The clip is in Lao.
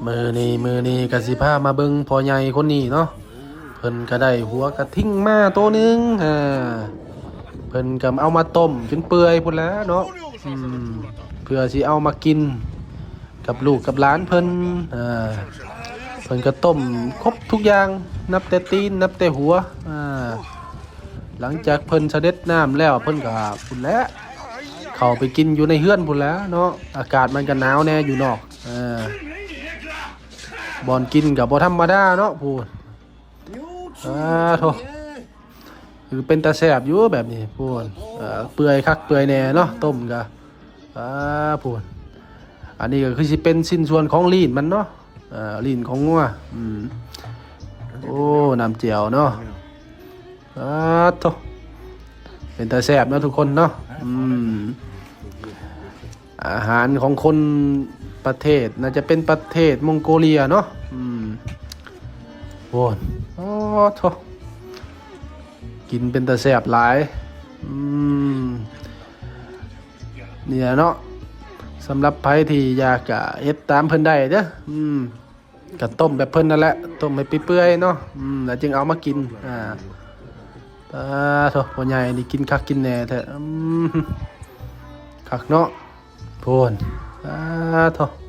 ມື້ນີ້ ມື້ນີ້ກໍຊິພາມາເບິ່ງພໍ່ໃຫຍ່ຄົນນີ້ເນາະ ເພິ່ນກໍໄດ້ຫົວກະທິງມາໂຕໜຶ່ງ ເອີ ເພິ່ນກໍເອົາມາຕົ້ມຈົນເປື່ອຍພຸ້ນແຫຼະເນາະ ອືມ ເພື່ອຊິເອົາມາກິນກັບລູກກັບຫຼານເພິ່ນ ເອີ ເພິ່ນກໍຕົ້ມຄົບທຸກຢ່າງ ນັບແຕ່ຕີນ ນັບແຕ່ຫົວ ເອີ ຫຼັງຈາກເພິ່ນສະເດັດນ້ຳແລ້ວ ເພິ່ນກໍພຸ້ນແຫຼະ ເຂົ້າໄປກິນຢູ່ໃນເຮືອນພຸ້ນແຫຼະເນາະ ອາກາດມັນກໍໜາວແດ່ຢູ່ນອກ ເອີ ບ່ອນກິນກໍບໍ່ທຳມະດາເນາະ ພຸ້ນ ອາໂທ້ ຄືເປັນຕາແຊບຢູ່ແບບນີ້ ພຸ້ນ ເອີ ເປື່ອຍຄັກເປື່ອຍແດ່ເນາະ ຕົ້ມກໍ ອາ ພຸ້ນ ອັນນີ້ກໍຄືຊິເປັນຊິ້ນສ່ວນຂອງລີ້ນມັນເນາະ ເອີ ລີ້ນຂອງງົວ ອືມ ໂອ້ ນ້ຳແຈ່ວເນາະ ອາໂທ້ ເປັນຕາແຊບເນາະທຸກຄົນເນາະ ອືມ ອາຫານຂອງຄົນປະເທດ ໜ້າຈະເປັນປະເທດມົງໂກເລຍເນາະ ອືມ ໂອ້ ໂອ້ໂທ້ ກິນເປັນຕາແຊບຫຼາຍ ອືມ ນີ້ແຫຼະເນາະ ສຳລັບໃຜທີ່ຢາກຈະເຮັດຕາມເພິ່ນໄດ້ເດີ ອືມ ກໍຕົ້ມແບບເພິ່ນນັ້ນແຫຼະ ຕົ້ມໃຫ້ເປື່ອຍໆເນາະ ອືມ ແລ້ວຈຶ່ງເອົາມາກິນ ອາ ປາໂທ້ ພໍ່ໃຫຍ່ນີ້ກິນຄັກກິນແນ່ແທ້ ອືມ ຄັກເນາະ ໂພນ ປາໂທ້